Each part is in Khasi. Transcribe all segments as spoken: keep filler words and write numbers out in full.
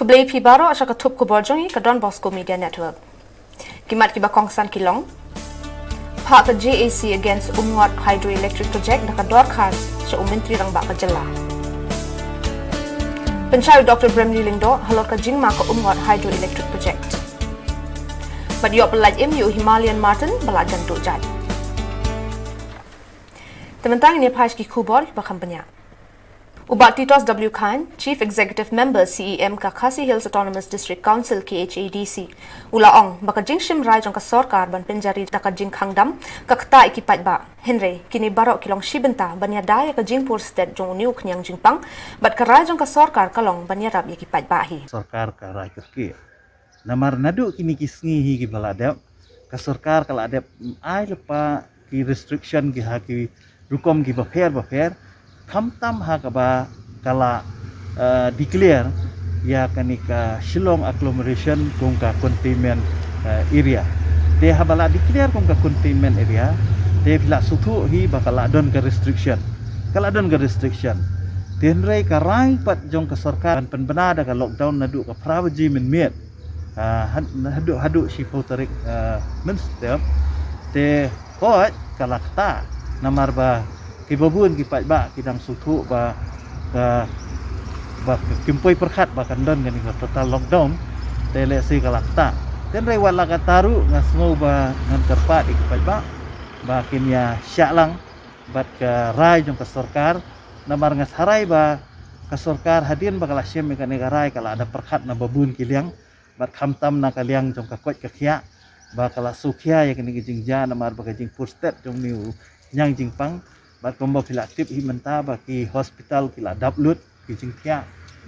Khublei phi baroh sha ka thup khubor jong ngi ka Don Bosco Media Network. Ki mat kiba kongsan ki long: Phah ka J A C against Umngot Hydroelectric Project da ka dorkhas sha u Myntri Rangbah ka jylla. Pynshai u Doctor Bramley Lyngdoh halor ka jingma ka Umngot Hydroelectric Project. Bad ïoh pyllait im ïa u Himalayan marten ba la jan duh jait. Te mynta ngin ïa phai sha ki khubor kiba kham bniah. U Bah Titos W Chyne, Chief Executive Member C E M ka Khasi Hills Autonomous District Council, K H A D C, u la ong ba ka jingshim rai jong ka sorkar ban pynjari da ka jingkhang dam ka ktah ïa ki paidbah. Hynrei kine baroh ki long shi bynta ban ïada ïa ka jingpur stet jong une u khñiang jingpang, bad ka rai jong ka sorkar ka long ban ïarap ïa ki paidbah hi. Sorkar ka rai kyrkieh. Namar naduh kine ki sngi hi kiba la dep, ka sorkar ka la dep ai lypa ki restriction ki ha ki rukom kiba pher ba pher, khamtam ha kaba ka la, eh, declare ïa kane ka Shillong agglomeration kum ka containment, eh, area. Te haba la declare kum ka containment area, te phi la sngewthuh hi ba ka la don ka restriction. Ka la don ka restriction. Te hynrei ka rai pat jong ka sorkar ban pynbna da ka lockdown naduh ka phra baje mynmiet. Ah, had-, haduh, haduh shiphew tarik, ah, mynstep. Te hooid ka la ktah namar ba kiba bun ki paidbah ki dang sngewthuh ba, ba, ba kim poi pyrkhat ba kan don kane ka total lockdown. Te lehse ka la ktah. Te hynrei wat la katta ruh nga sngew ba ngan kyrpad ïa ki paidbah ba kin ïa shah lang bad ka rai jong ka sorkar. Namar nga tharai ba ka sorkar hadien ba ka la shim ïa kane ka rai ka la da pyrkhat na ba bun ki liang, bad khamtam na ka liang jong ka koit ka khiah, ba ka la sngewkhia ïa kane ka jingjia namar ba ka jingpur stet jong une u khñiang jingpang. Bad kumba phi la tip hi mynta ba ki hospital ki la dap lut ki jingkhiah.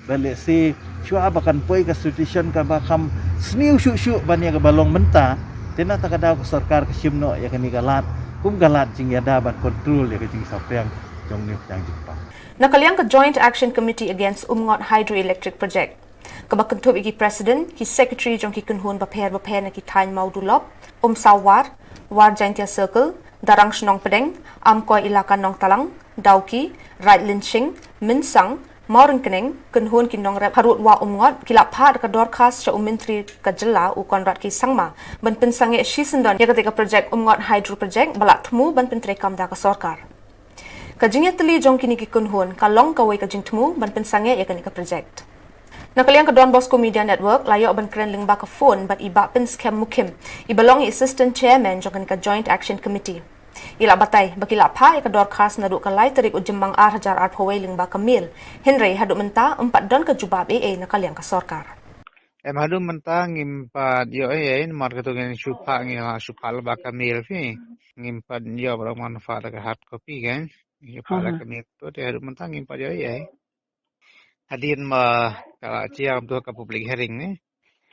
Bad lehse shuwa ba kan poi ka situation kaba kham sniew shuh shuh ban ïa kaba long mynta, te na kata ka daw ka sorkar ka shim noh ïa kane ka lad kum ka lad jingïada ban control ïa ka jingsaphriang jong une u khñiang jingpang. Na ka liang ka Joint Action Committee Against Umngot Hydroelectric Project, kaba kynthup ïa ki president, ki secretary jong ki kynhun bapher bapher na ki thaiñ Mawdulop, Umsawar, War Jaintia Circle, Darrang Shnong Pdeng, Amkoi Elaka Nongtalang, Dawki, Raid Lynshing, Mynsang, Mawryngkneng, kynhun ki nongrep harud Wah Umngot, ki la phah da ka dorkhas sha u Myntri ka jylla u Conrad K Sangma ban pynsangeh shisyndon ïa kata ka project Umngot Hydro Project ba la thmu ban pyntreikam da ka sorkar. Ka jingïatylli jong kine ki kynhun ka long kawei ka jingthmu ban pynsangeh ïa kane ka project. Na ka liang ka Don Bosco Media Network la ïoh ban kren lyngba ka phone bad i Bah Pynskhem Mukhim, iba long i Assistant Chairman jong kane ka Joint Action Committee. I la batai ba ki la phah ïa ka dorkhas naduh ka lai tarik u Jymmang ar hajar arphew wei lyngba ka mail. Hynrei haduh mynta ym pat don ka jubab ei ei na ka liang ka sorkar. Em, haduh mynta ngim pat ïoh ei ei, namar katu ngi shu phah, ngi la shu phah lyngba ka mail phi. Ngim pat ïoh ba la man phah da ka hard copy kan. Ngi shu phah da ka mail tu, te haduh mynta ngim pat ïoh ei ei. Hadien ma ka la jia kumtu ka public hearing ne.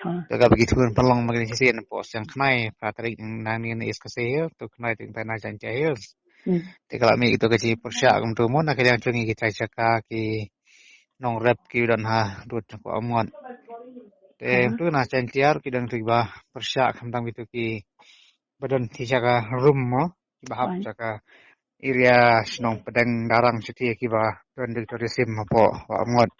Ha. Ka, kaba ki thun pynlong ma kine shisien hapoh Seng Khnai, phra tarik nang ni na East Khasi Hills, tu Khnai teng tai na Jaintia Hills. Hmm. Te ka la mih tu ka jingpyrshah kumtu mo na ka liang jong ngi ki trai jaka ki nongrep ki don ha rud jong ka Umngot. Te, aha, tu na Jaintia ki don tu kiba pyrshah khamtam kitu kiba don ti jaka rum mo, kiba hap, fine, jaka area Shnong Pdeng, Darrang shuti kiba don di tourism hapoh Wah Umngot.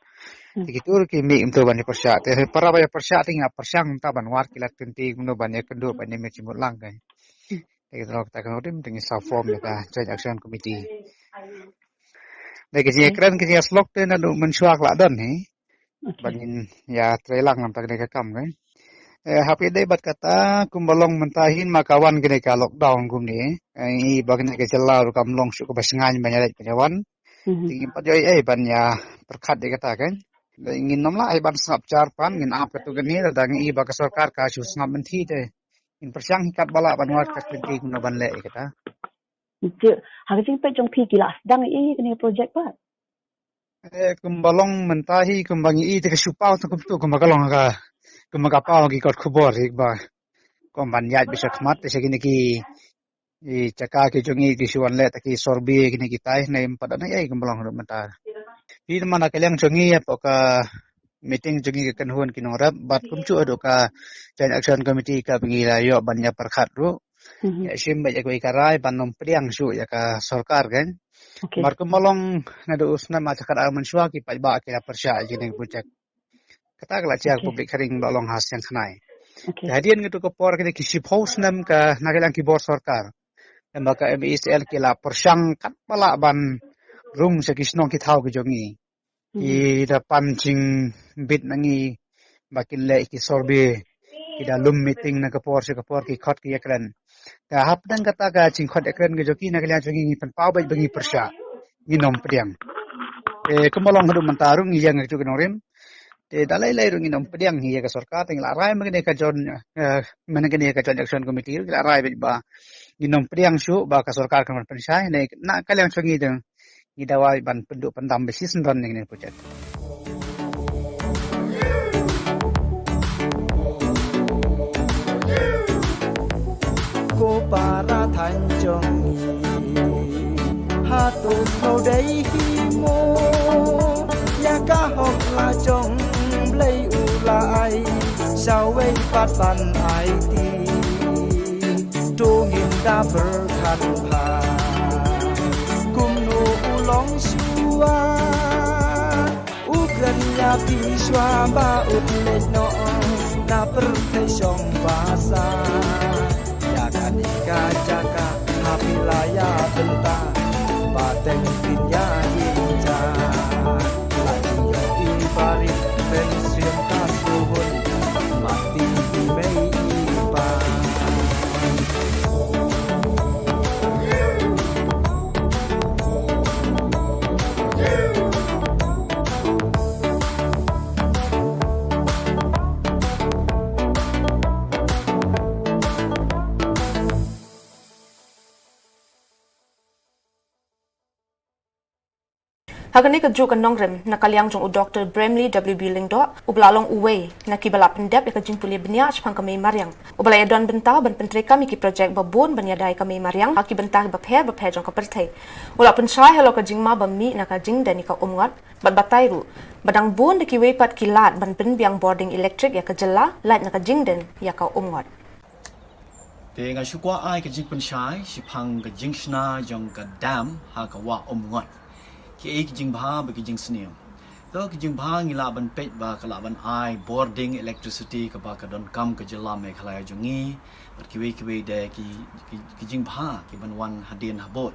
Hmm. Te kitu ki mih kumtu ban ïa pyrshah. Te para ba ïa pyrshah te ngi ïa pyrshang mynta ban wad ki lad kynti kumno ban ïa kynduh ban ïa mih jingmut lang kan. Hmm. Te kita, kita kan udim te ngi sa form ïa ka Joint Action Committee. Te ki jingkren ki jingïasyllok te naduh mynshuwa ka la don hi. Okay. Ban ngin ïa trei lang nangta kane ka kam kan. Eh, hap ïadei bad kata kumba long mynta hi ma ka wan kane ka lockdown kumne. Eh, i ba kane ka jylla ruh kam long shuh kaba shngaiñ ban ïa leit ban ïa wan. Mhm. Te ngim pat ïoh ei ei ban ïa pyrkhat ïa kata kan. Ngin nym lah ei ban sngap jar pan, ngin ap katu kane, lada ngi i ba ka sorkar ka shu sngap mynthi te ngin pyrshang hi katba lah ban wad ka kynti kumno ban leh ïa kata. Te ha ka jingpeit jong phi ki la sdang ei ei kane ka project pat? Eh, kumba long mynta hi, kumba ngi i te ka shu paw te kumtu, kumba ka long ka, kumba ka paw ki kot khubor hi ba kumban ïaid beit sha khmat te sha kine ki, i jaka ki jong ngi ki shu wan leh te ki survey kine kitai, ne ym pat don ei ei kumba long haduh mynta. Phi, te man na ka liang jong ngi hapoh ka meeting jong ngi ka kynhun ki nongrep bad kumjuh haduh ka Joint Action Committee kaba ngi la ïoh ban ïa pyrkhat ruh. Mhm. Ïa shim beit ïa kawei ka rai ban nym pdiang shuh ïa ka sorkar kan. Okay. Namar kumba long naduh u snem ar hajar khatar mynshuwa ki paidbah ki la pyrshah ïa kine ki project. Kata ka la jia ka public hearing ba long ha Seng Khnai. Te hadien katu ka por kine ki shiphew snem ka na ka liang ki bor sorkar, em ba ka M E E C L ki la pyrshang katba lah ban rung sha ki shnong ki thaw ki jong ngi. Ki da pan jingbit na ngi ba kin leh ki survey, ki da lum meeting na ka por sha ka por, ki khot ki ïakren. Te hapdeng kata ka jingkhot ïakren ka jong ki, na ka liang jong ngi ngi pynpaw beit ba ngi pyrshah, ngin ym pdiang. Te kumba long haduh mynta ruh ngi ïeng ha kajuh ka nongrim. Te da lei lei ruh ngin ym pdiang hi ïa ka sorkar, te ngi la rai mynne ka Joint, eh, mynne ka Joint Action Committee ruh ngi la rai beit ba ngin ym pdiang shuh ba ka sorkar kan pynshai. Ne na ka liang jong ngi dang ngi dawa ban pynduh pyndam ba shisien don ïa kane ka project. Ko para thaiñ jong ngi, hato sngewdei hi mo ïa ka hok la jong Blei u la ai, shawei pat ban aiti. To ngin da pyrkhat bha kumno u long shuwa. U kren ïa phi shuwa ba u leit noh na pyrthei shong basa. Ïa kane ka jaka ha phi la ïa bynta ba teng phin ïa ïeng ja. La ïoh i barit pen siem ka suhun. Mati i mei i pa. Ha kane ka juh ka nongrim, na ka liang jong u Doktor Bramley W B Lyngdoh, u ba la long uwei na kiba la pyndep ïa ka jingpule bniah shaphang ka mei mariang, u ba la ïadon bynta ban pyntreikam ïa ki projek ba bun ban ïada ïa ka mei mariang ha ki bynta kiba pher ba pher jong ka pyrthei. U la pynshai halor ka jingma ba mih na ka jingden ïa ka umngot, bad batai ruh ba dang bun da kiwei pat ki lad ban pynbiang bording elektrik ïa ka jylla lait na ka jingden ïa ka umngot. Te nga shu kwah ai ka jingpynshai shaphang ka jingshna jong ka dam ha ka wah Umngot. Kiei ki jingbha bad ki jingsniew? To, ki jingbha ngi lah ban peit ba ka lah ban ai bording electricity kaba ka donkam ka jylla Meghalaya jong ngi bad kiwei kiwei de ki, ki, ki jingbha ki ban wan hadien habud.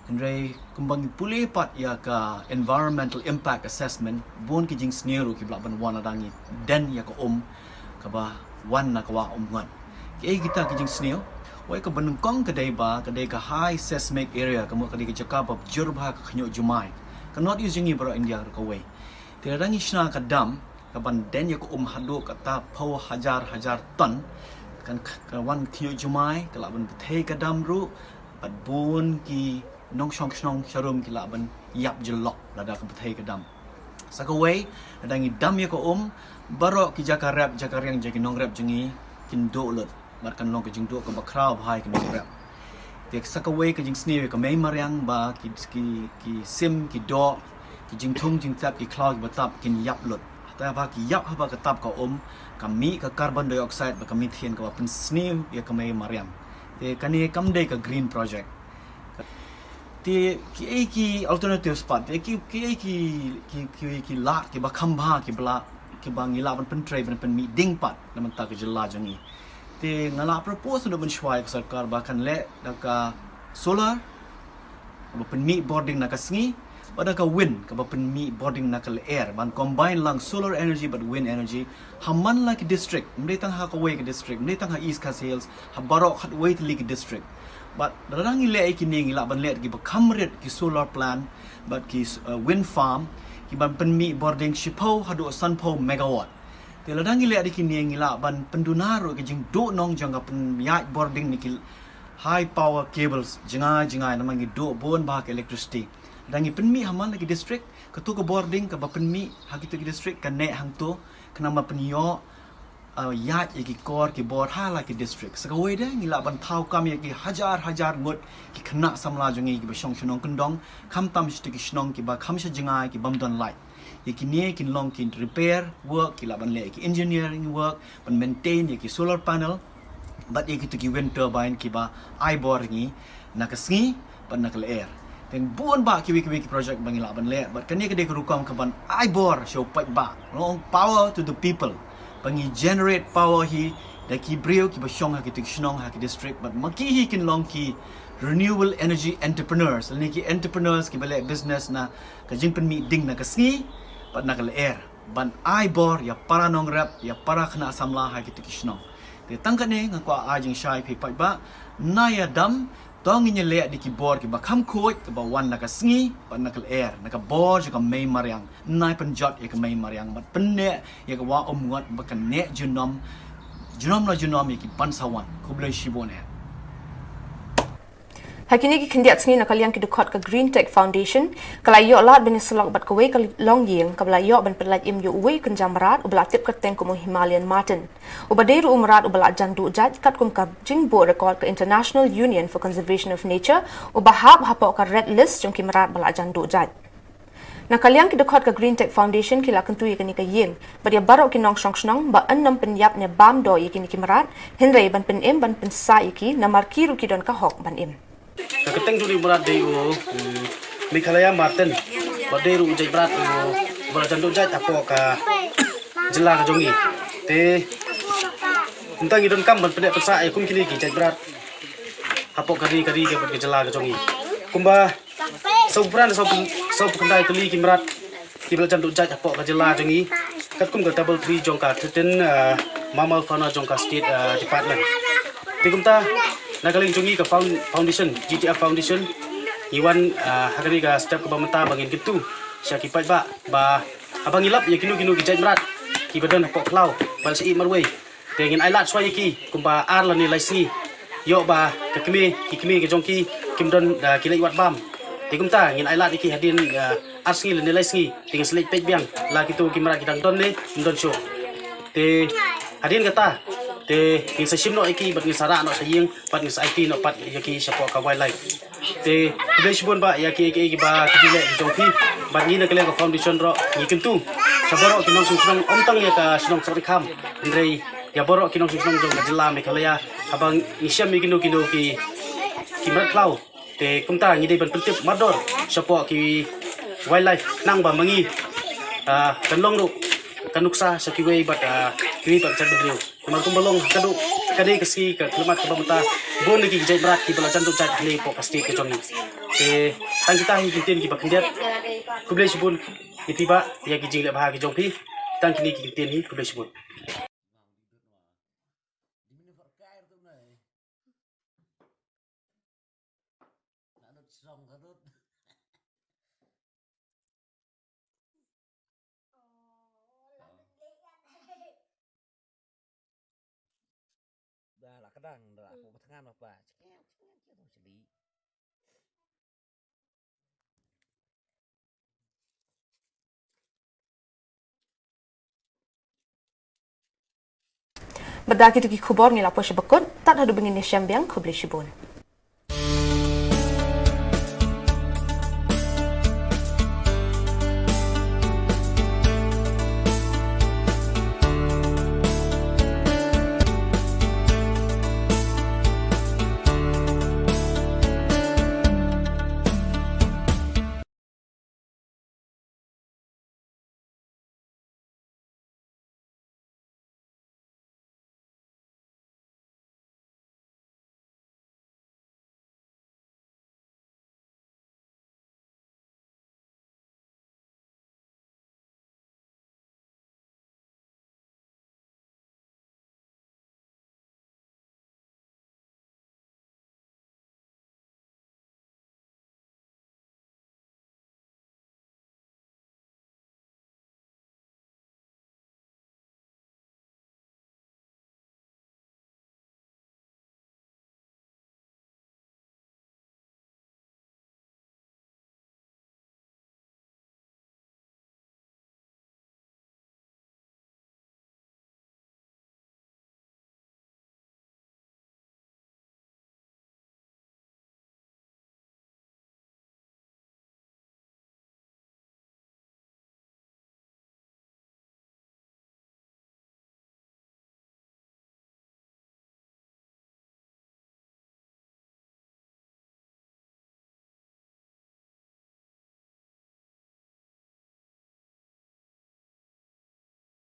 Hynrei kumba ngi pule pat ïa ka environmental impact assessment, bun ki jingsniew ruh ki ba lah ban wan lada ngi den ïa ka um kaba wan na ka wah Umngot. Kiei kita ki jingsniew? Wei, kaba nyngkong ka dei ba ka dei ka high seismic area, ka mut ka dei ka jaka ba jur bha ka khynñiuh jumai. Ka North East jong ngi baroh India ruh kawei. Te lada ngi shna ka dam kaban den ïa ka um haduh kata phew hajar hajar ton, kan k-, ka wan khynñiuh jumai, ka lah ban bthei ka dam ruh, bad bun ki nongshong shnong sharum ki lah ban ïap jyllop lada ka bthei ka dam. Sa kawei, lada ngi dam ïa ka um, baroh ki jaka rep jaka riang jong ki nongrep jong ngi kin duh lut bad kan long ka jingduh kaba khraw bha ïa ki nongrep. Te sa kawei ka jingsniew ïa ka mei mariang ba ki, ki, ki sim, ki doh, ki jingthung jingtep, ki khlaw kiba tap kin ïap lut. Te haba ki ïap, haba ka tap ka um, ka mih ka carbon dioxide bad ka methane kaba pynsniew ïa ka mei mariang. Te kane kam dei ka green project. Te kiei ki alternatives pat, te ki, kiei ki, ki, ki, ki lad kiba kham bha kiba lah, kiba ngi lah ban pyntrei ban pynmih ding pat na bynta ka jylla jong ngi? Te nga lah propose na mynshuwa ïa ka sorkar ba kan leh da ka solar kaba pynmih bording na ka sngi, bad da ka wind kaba pynmih bording na ka lyer, ban combine lang solar energy bad wind energy ha man la ki district, ym dei tang ha kawei ka district, ym dei tang ha East Khasi Hills, ha baroh khatwei tylli ki district. Bad lada ngi leh ïa kine ngi lah ban leh kiba kham rit ki solar plant bad ki, uh, wind farm kiban pynmih bording shiphew haduh sanphew megawatt. Te lada ngi leh ïa kine ngi lah ban pynduna ruh ka jingduhnong jong ka pynïaid bording na ki high power cables jngai jngai, namar ngi duh bun bha ka electricity. Lada ngi pynmih ha man la ki district, katu ka bording kaba pynmih ha kitu ki district ka neh hangtu, khnang ba pynïoh, uh, ïaid ïa ki kor ki bor ha la ki district. Sa kawei de ngi lah ban thaw kam ïa ki hajar hajar ngut ki khynnah samla jong ngi kiba shong shnong kyndong, khamtam shatu ki shnong kiba kham sha jngai, ki bym don light. Ïa kine kin long ki repair work, ki lah ban leh ïa ki engineering work ban maintain ïa ki solar panel bad ïa kitu ki wind turbine kiba ai bor ngi na ka sngi bad na ka lyer. Teng bun bah kiwei kiwei ki project ba ngi lah ban leh, bad kane ka dei ka rukom kaban ai bor sha u paidbah. Long power to the people. Ba ngi generate power hi da ki briew kiba shong ha kito ki shnong ha ki district, bad ma ki hi kin long ki renewable energy entrepreneurs, lane ki entrepreneurs kiba leh business na ka jingpynmih ding na ka sngi bad na ka lyer, ban ai bor ïa para nongrep, ïa para khynnah samla ha kito ki shnong. Te tang kane nga kwah ai jingshai phi paidbah, na ïa dam, to ngin ïa leh da ki bor kiba kham khuid, kaba wan na ka sngi bad na ka lyer, na ka bor jong ka mei mariang. Nai pynjot ïa ka mei mariang bad pynneh ïa ka wah umngot ba kan neh junom, junom la junom ïa ki ban sa wan. Khublei shibun eh. Ha kine ki khyndiat sngi, na ka liang ki dkhot ka Green Tech Foundation ka la ïoh lad ban ïasyllok bad kawei ka longïing kaba la ïoh ban pyllait im ïa uwei u kynja mrad uba la tip kyrteng kum u Himalayan Marten, uba dei ruh u mrad uba la jan duh jait katkum ka jingbuh record ka International Union for Conservation of Nature, uba hap hapoh ka red list jong ki mrad ba la jan duh jait. Na ka liang ki dkhot ka Green Tech Foundation ki la kyntu ïa kane ka ïing bad ïa baroh ki nongshong shnong ba yn nym pynïap ne bam doh ïa kine ki mrad, hynrei ban pynim ban pynsah ïa ki, namar ki ruh ki don ka hok ban im. Ka kyrteng jong u mrad dei u, mm, Meghalaya Marten, bad dei ruh u jait mrad u ba la jan duh jait hapoh ka jylla ka jong ngi. Te kumta ngi donkam ban pynneh pynsah ïa kum kine ki jait mrad hapoh ka ri ka ri ka bad ka jylla ka jong ngi. Kumba sawphew phra, sawphew, sawphew khyndai tylli ki mrad kiba la jan duh jait hapoh ka jylla jong ngi, katkum ka table three jong ka thirteen, uh, mammal fauna jong ka state, uh, department. Te kumta na ka liang jong ngi ka found-, foundation, G T F Foundation, ngi wan, uh, ha kane ka step kaba mynta ba ngin kyntu sha ki paidbah ba haba ngi lap ïa kino kino ki jait mrad kiba don hapoh khlaw ba la shah ïeh marwei, te ngin ailad shuwa ïa ki kumba ar lane lai sngi. Ïoh ba ka kmie, ki kmie ka jong ki kim don, ah, ki leit wad bam. Te kumta ngin ailad ïa ki hadien, ah, ar sngi lane lai sngi, te ngin sa leit peit biang la kito ki mrad ki dang don ne ym don shuh. Te hadien kata te ngin sa shim noh ïa ki bad ngin sa rah noh sha ïing bad ngin sa aiti noh pat ïa ki shapoh ka wildlife. Te khublei shibun bah ïa kiei kiei kiba ki jingleh ki jong phi. Bad ngi na ka liang ka foundation ruh ngi kyntu sha baroh ki nongshong shnong, ym tang ïa ka shnong Sohryngkham, hynrei ïa baroh ki nongshong shnong jong ka jylla Meghalaya, haba ngi shem ïa kino kino ki, ki mrad khlaw, te kumta ngi dei ban pyntip mardor shapoh ki wildlife, khnang ba ma ngi, ah, kan long ruh ka nuksa sha kiwei bad, ah, kiwei pat ki jaitbynriew. Namar kumba long haduh kane ka sngi ka khyllipmat kaba mynta, bun na ki jait mrad kiba la jan duh jait hangne hapoh ka state ka jong ngi. Te tang kita hi ki ktien kiba khyndiat. Khublei shibun ïa phi bah ïa ki jingleh bha ki jong phi. Tang kine ki ktien hi, khublei shibun. Da la ka dang da la ko ba tngan ba pa. Bad da kito ki khubor ngi la poi sha ba kut, tad haduh ba ngin ïashem biang, khublei shibun.